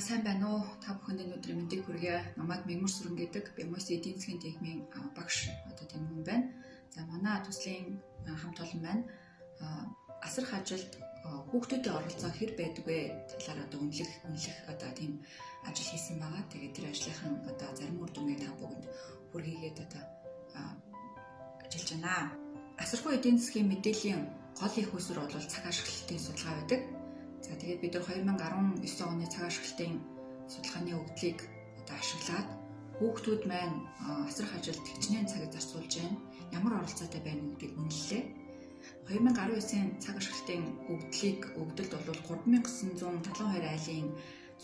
Сайн байна уу? Та бүхэнд энэ өдрийн мэндийг хүргье. Намайг Мэгмар Сүрэн гэдэг БМС эдийн засгийн техникийн багш одоо тийм хүн байна. За, манай төслийн хамт олон маань асрах ажилд хүүхдүүдийн оролцоо хэр байдаг вэ талаар одоо үнэлэх одоо тийм ажил хийсэн байгаа. Тэгээд тэр ажлынхан одоо зарим үр дүнгийг та бүхэнд хүргэгээд одоо ажиллаж байна. Асархуу эдийн засгийн мэдээллийн гол их усүр бол цаг ашиглалтын судалгаа байдаг. За, тэгээд бид нар 2019 оны цаг ашиглалтын судалгааны өгдлийг одоо ашиглаад хүүхдүүд маань асрах ажилд хичнээн цагийг зарцуулж байна, ямар оролцоотой байна гэдгийг үнэллээ. 2019-ийн цаг ашиглалтын өгдөлд бол 3972 айлын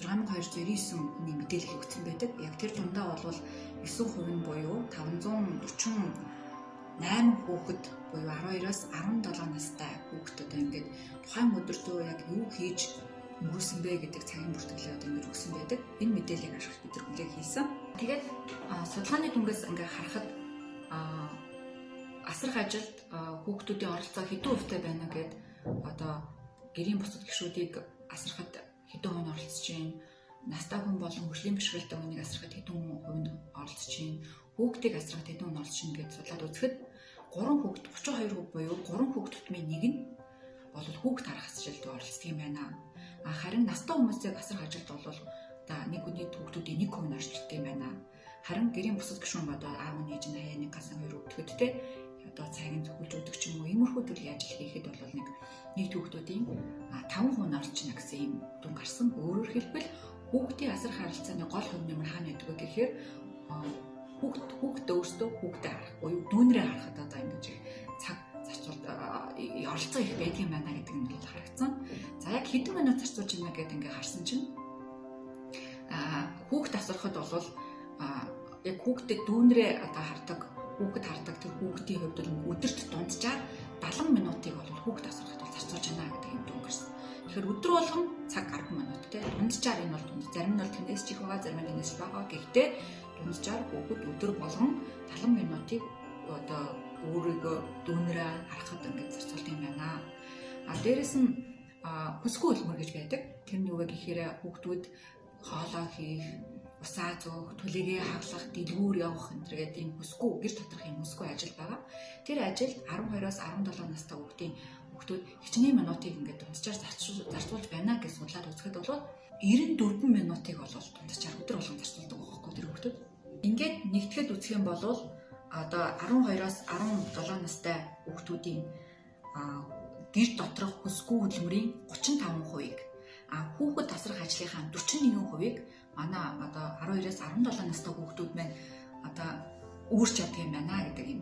6299 хүний мэдээлэл өгсөн байдаг. Яг тэр дундаа бол 9% нь буюу 548 хүүхэд буюу 12-оос 17 настай хүүхэд одоо ингээд тухайн өдөртөө яг юу хийж өнгөрөөсөн бэ гэдэг цагийн бүртгэлээ одоо ингэж өгсөн байдаг. Энэ мэдээллийг ашиглаж бид нар хүлээх хийсэн. Тэгээд судалгааны дүнгээс ингээд харахад асрах ажилд хүүхдүүдийн оролцоо хэдэн хувьтай байна гэд одоо гэрийн бусад гишүүдийг асрахад хэдэн хувь нь оролцож байна, настай хүн болон хөгжлийн бишрэлтэй хүнийг асрахад хэдэн хувь нь оролцож байна, хүүхдийг асрахад хэдэн хүн оролцож байна гэж судлаад үзэхэд 3 хүүхд 32% буюу 3 хүүхд тутмын нэг нь бол хүүхд харах ажилд оролцдог юм байна. А харин настай хүмүүсийг асрах ажилд бол одоо нэг хүний хүүхдүүдийн 1% нь оролцдог юм байна. Харин гэрийн бусад гишүүн одоо аав нь, ээж нь хаяа нэг гасан хоёр өвдөхөд те одоо цагийн зөвхөлж өгдөг ч юм уу, иймэрхүү төрлийн ажил хийхэд бол нэг хүүхдүүдийн 5% нь оролцож байна гэсэн ийм дүн гарсан. Өөрөөр хэлбэл, хүүхдийн асрах харилцааны гол хувь нэмэр хаана байдаг вэ гэхээр хүүхд өөрсдөө хүүхдээ харах буюу дүүнрээ харахад одоо ингэж цаг зарцуул оролцоо их байдаг юм байна гэдэг нь бол харагдсан. За, яг хэдэн минут зарцуулж байна гэдээ ингээ харсан чинь хүүхд асрахад бол яг хүүхдэд дүүнрээ одоо хардаг, хүүхэд хардаг тэр хүүхдийн хувьд бол өдөрт дунджаар 70 минутыг бол хүүхд асрахад бол зарцуулж байна гэдэг юм дүн гарсан. Тэгэхээр өдөр болгон цаг 10 минут те, дунджаар, энэ бол дунд, зарим нь бол тэрнээс ч их байгаа, зарим нь тэрнээс бага. Гэхдээ дунджаар хүүхэд өдөр болгон 70 минутыг одоо өөрийгөө дүүнрээ харахад ингээд зарцуулдаг юм байна. А дээрэс нь хүсгүй хөдөлмөр гэж байдаг. Тэр нь юу вэ гэхээр хүүхдүүд хоолоо хийх, усаа зөөх, түлээгээ хаглах, дэлгүүр явах энэ төргээд ийм хүсгүй, гэр доторх юм хүсгүй ажил байгаа. Тэр ажилд 12-оос 17 настай хүүхдүүд хичнээн минутыг ингээд дунджаар зарцуулж байна гэж судлаад үзэхэд бол 94 минутыг бол дунджаар өдөр болгон зарцуулдаг байгаа байхгүй тэр хүүхдүүд. Ингээд нэгтгэхэд үзэх юм бол одоо 12-оос 17 настай хүүхдүүдийн гэр доторх хүсгүй хөдөлмөрийн 35%-ийг, а хүүхэд тасрах ажлынхаа 41%-ийг манай одоо 12-оос 17 настай хүүхдүүд маань одоо үүрч чаддаг юм байна гэдэг юм